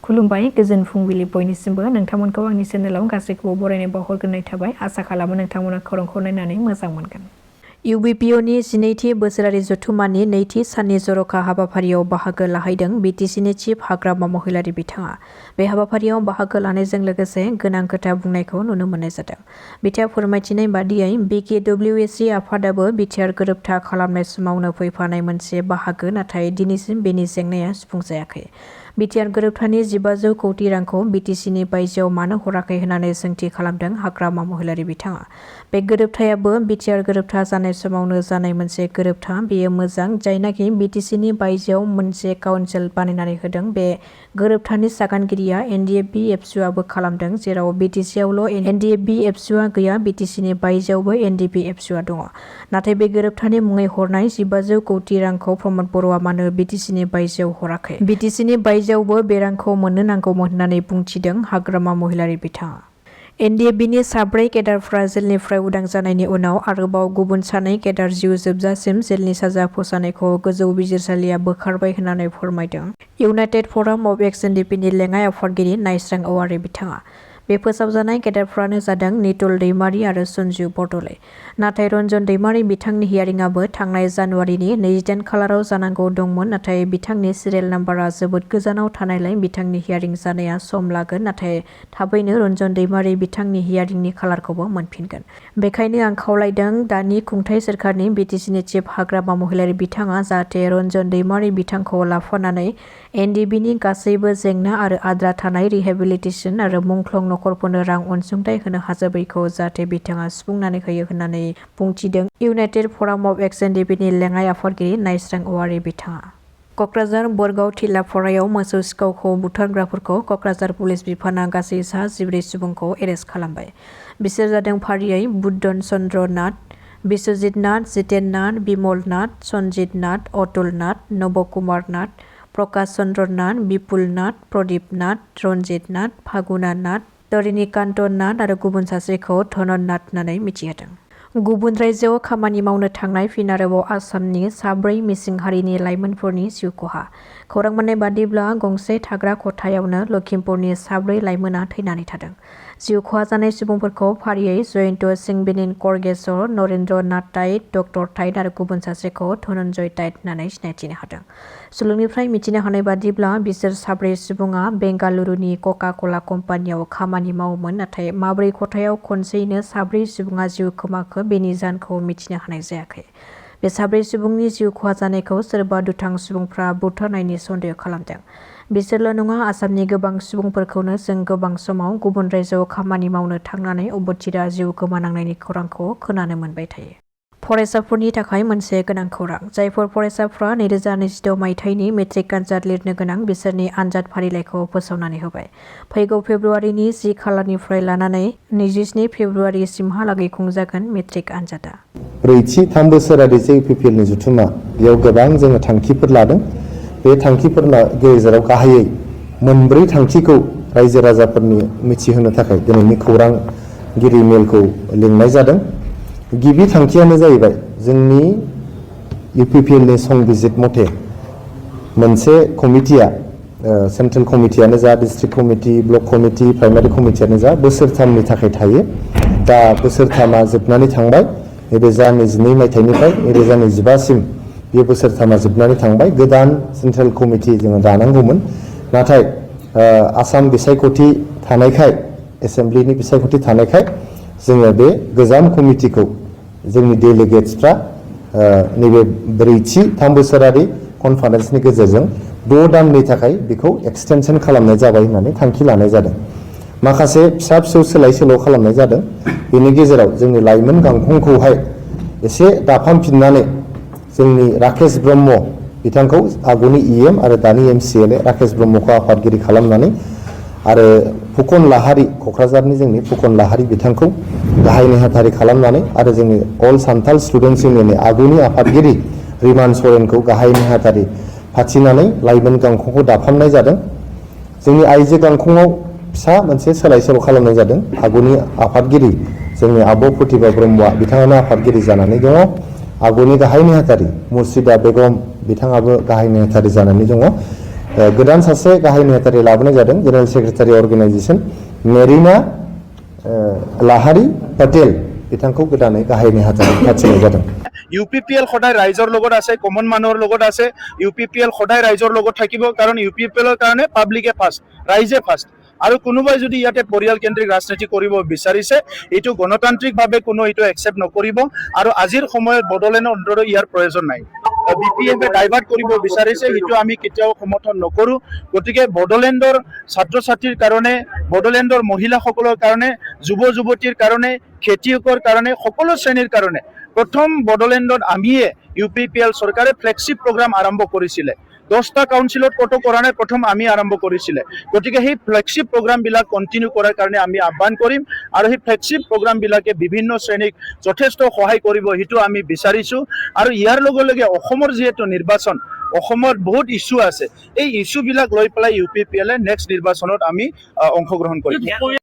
खुलुमबाय गोजोन फुंबिलि बयनिसिमबो नोंथांमोनखौ आंनि चेनेलाव गासैखौबो बरायनाय बावहरग्रोनाय थाबाय आसा खालामो नोंथांमोना खौरांखौ नायनानै मोजां मोनगोन। UBPOनि 12थि बोसोरारि जथुम्मानि नैथि साननि जर'खा हाबाफारियाव बाहागो लाहैदों BTCनि चिफ हाग्रामा महिलारि बिथाङा। बे हाबाफारियाव बाहागो लानायजों लोगोसे गोनां खोथा बुंनायखौ नुनो मोननाय जादों। बिथाङा फोरमायथिनाय बादियै BKWSC आफादाबो बिटिआर गोरोबथा खालामनाय समावनो फैफानाय मोनसे बाहागो, नाथाय दिनैसिम बेनि जेंनाया सुफुंजायाखै। बिटिआर गोरोबथानि 1500 कौटि रांखौ BTCनि बायजोआव मानो हराखै होननानै सोंथि खालामदों हाग्रामा महिलारि बिथाङा। बे गोरोबथायाबो बिटिआर गोरोबथा जानाय समावनो जानाय मोनसे गोरोबथा। बेयो मोजां जायनाखि BTCनि बायजोआव मोनसे काउन्सिल बानायनानै होदों। बे गोरोबथानि सागानगिरिया NDFB एबसुआबो खालामदों, जेराव BTCआवल' NDFB एबसुआ गैया, BTCनि बायजोआवबो NDFB एबसुआ दङ। नाथाय बे गोरोबथानि मुङै हरनाय 1500 कौटि रांखौ प्रमद बर'आ मानो BTCनि बायजोआव हराखै? BTCनि बायजोआवबो बे रांखौ मोननो नांगौमोन होननानै बुंथिदों हाग्रामा महिलारि बिथाङा। NDFBनि 4 केडारफ्रा जेलनिफ्राय उदां जानायनि उनाव आरोबाव गुबुन 2 केडार जिउ जोबजासिम जेलनि साजा फोसानायखौ गोजौ बिजिरसालिया बोखारबाय होननानै फोरमायदों इउनाइटेड फराम अफ एक्स NDPनि लेङाइ आफादगिरि नायस्रां औवारि बिथाङा। बे फोसावजानाय केडारफ्रानो जादों नितुल दैमारि आरो सन्जु बरदलै। नाथाय रन्जन दैमारि बिथांनि हियारिंआबो थांनाय जानुवारिनि 28 खालाराव जानांगौ दंमोन, नाथाय बिथांनि सिरियेल नाम्बारा जोबोद गोजानाव थानायलाय बिथांनि हियारिं जानाया सम लागोन, नाथाय थाबैनो रन्जन दैमारि बिथांनि हियारिंनि खालारखौबो मोनफिनगोन। बेखायनो आं खावलायदों दानि खुंथाइ सोरखारनि BTCनि चिफ हाग्रामा महिलारि बिथाङा जाहाथे रन्जन दैमारि बिथांखौ लाफानानै NDBनि गासैबो जेंना आरो आद्रा थानाय रिहेबिलिटेसन आरो मुंख्लं नखरफोरनो रां अनसुंथाइ होनो हाजोबैखौ जाहाथे बिथाङा सुफुंनानै होयो होननानै बुंथिदों इउनाइटेड फराम अफ एक्स NDPनि लेङाइ आफादगिरि नायस्रां औवारि बिथाङा। कक्राझार बरगाव थिलाफरायाव मोसौ सिखावखौ बुथारग्राफोरखौ कक्राझार पुलिस बिफाना गासै सा 14 सुबुंखौ एरेस्ट खालामबाय। बिसोर जादों फारियै बुद्धन चन्द्र नाथ, बिश्वजित नाथ, जितेन नाथ, बिमल नाथ, सन्जित नाथ, अतुल नाथ, नब कुमार नाथ, प्रकाश चन्द्र नाथ, बिपुल नाथ, प्रदीप नाथ, रन्जित नाथ, फागुना नाथ, तरिनिकान्त नाथ आरो गुबुन सासेखौ धनन नाथ होननानै मिथिहोदों। गुबुन रायजोआव खामानि मावनो थांनाय फिन आरोबाव आसामनि 4 मिसिं हारिनि लाइमोनफोरनि जिउ खहा। खौरां मोननाय बादिब्ला गंसे थाग्रा खथायावनो लखिमपुरनि 4 लाइमोना थैनानै थादों। जिउ खहा जानाय सुबुंफोरखौ फारियै जयन्त सिंह बेनिन करगेश्वर, नरेन्द्र नाथ टाइट, डक्टर टाइट आरो गुबुन सासेखौ धनन्जय टाइट होननानै सिनायथिनो हादों। सुलुंनिफ्राय मिथिनो हानाय बादिब्ला बिसोर 4 सुबुङा बेंगालुरुनि कका कला कम्पानियाव खामानि मावोमोन, नाथाय माब्रै खथायाव खनसेयैनो 4 सुबुङा जिउ खोमाखो बेनि जाहोनखौ मिथिनो हानाय जायाखै। बे 4 सुबुंनि जिउ खहा जानायखौ सोरबा दुथां सुबुंफ्रा बुथारनायनि सन्देह खालामदों। बिसोरल' नङा, आसामनि गोबां सुबुंफोरखौनो जों गोबां समाव गुबुन रायजोआव खामानि मावनो थांनानै अबथिरा जिउ गोमानांनायनि खौरांखौ खोनानो मोनबाय थायो। फरायसाफोरनि थाखाय मोनसे गोनां खौरां। जायफोर फरायसाफ्रा 2026 मायथाइनि मेट्रिक आनजाद लिरनो गोनां बिसोरनि आनजाद फारिलाइखौ फोसावनानै होबाय। फैगौ फेब्रुवारिनि 10 खालारनिफ्राय लानानै 27 फेब्रुवारिसिमहालागै खुंजागोन मेट्रिक आनजादा। 4-3 बोसोरारि JPPLनि जथुम्मा, बेयाव गोबां जोङो थांखिफोर लादों। बे थांखिफोरना गेजेराव गाहायै 4 थांखिखौ रायजो राजाफोरनि मिथिहोनो थाखाय दिनैनि खौरांगिरि मेलखौ लिंनाय जादों। गिबि थांखियानो जाहैबाय जोंनि UPPLनि संबिजित मथे मोनसे कमिटिया, सेन्ट्रेल कमिटियानो जा, district committee, block committee, primary कमिटियानो जा, बोसोरथामनि थाखाय थायो। दा बोसोरथामा जोबनानै थांबाय। 2022 मायथाइनिफ्राय 2025सिम बे बोसोरथामा जोबनानै थांबाय। गोदान सेन्ट्रेल कमिटि जोङो दानांगौमोन, नाथाय आसाम बिसायख'थि थानायखाय, एसेम्ब्लिनि बिसायख'थि थानायखाय जोङो बे गोजाम कमिटिखौ जोंनि डेलिगेट्सफ्रा नैबे 4-3 बोसोरारि कनफारेन्सनि गेजेरजों 6 दाननि थाखाय बेखौ एक्सटेनसन खालामनाय जाबाय होननानै थांखि लानाय जादों। माखासे फिसा फिसौ सोलाय सोल' खालामनाय जादों। बेनि गेजेराव जोंनि लाइमोन गांखंखौहाय एसे दाफामफिननानै जोंनि राकेश ब्रह्म बिथांखौ आगुनि EM आरो दानि MCLA राकेश ब्रह्मखौ आफादगिरि खालामनानै आरो फुकन लाहारि, क'क्राझारनि जोंनि फुकन लाहारि बिथांखौ गाहाय नेहाथारि खालामनानै आरो जोंनि अल सान्थाल स्टुडेन्टस इउनियननि आगुनि आफादगिरि रिमान सरेनखौ गाहाय नेहाथारि फाथिनानै लाइमोन गांखंखौ दाफामनाय जादों। जोंनि आइजो गांखंआव फिसा मोनसे सोलाय सोल' खालामनाय जादों। आगुनि आफादगिरि जोंनि आब' प्रतिभा ब्रह्मआ बिथाङानो आफादगिरि जानानै दङ। आगुनि गाहाय नेहाथारि मुर्शिदा बेगम बिथाङाबो गाहाय नेहाथारि जानानै दङ। गोदान सासे गाहाय नेहाथारि लाबोनाय जादों general secretary organisation Merina Lahari Patel बिथांखौ गोदानै गाहाय नेहाथारि खाथिनाय जादों UPPL সদায় ৰাইজৰ লগত আছে কমন মানুহৰ লগত আছে UPPL সদায় ৰাইজৰ লগত থাকিব কাৰণ UPPL ৰ কাৰণে পাব্লিকে ফাৰ্ষ্ট ৰাইজে ফাৰ্ষ্ট আৰু কোনোবাই যদি ইয়াতে পৰিয়াল কেন্দ্ৰিক ৰাজনীতি কৰিব বিচাৰিছে এইটো গণতান্ত্ৰিকভাৱে কোনো এইটো একচেপ্ট নকৰিব আৰু আজিৰ সময়ত বড়োলেণ্ডৰ অন্তত ইয়াৰ প্ৰয়োজন নাই BPF-এ ডাইভাৰ্ট কৰিব বিচাৰিছে সেইটো আমি কেতিয়াও সমৰ্থন নকৰোঁ গতিকে বড়োলেণ্ডৰ ছাত্ৰ ছাত্ৰীৰ কাৰণে বড়োলেণ্ডৰ মহিলাসকলৰ কাৰণে যুৱ যুৱতীৰ কাৰণে খেতিয়কৰ কাৰণে সকলো শ্ৰেণীৰ কাৰণে প্ৰথম বড়োলেণ্ডত আমিয়ে UPPL চৰকাৰে ফ্লেগশ্বিপ প্ৰগ্ৰাম আৰম্ভ কৰিছিলে 10টা কাউন্সিলত কটো কৰা নাই প্ৰথম আমি আৰম্ভ কৰিছিলে গতিকে সেই ফ্লেগশ্বিপ প্ৰগ্ৰামবিলাক কন্টিনিউ কৰাৰ কাৰণে আমি আহ্বান কৰিম আৰু সেই ফ্লেগশ্বিপ প্ৰগ্ৰামবিলাকে বিভিন্ন শ্ৰেণীক যথেষ্ট সহায় কৰিব সেইটো আমি বিচাৰিছোঁ আৰু ইয়াৰ লগে লগে অসমৰ যেহেতু নিৰ্বাচন অসমৰ বহুত ইস্যু আছে এই ইস্যুবিলাক লৈ পেলাই UPPL-এ নেক্সট নিৰ্বাচনত আমি অংশগ্ৰহণ কৰিম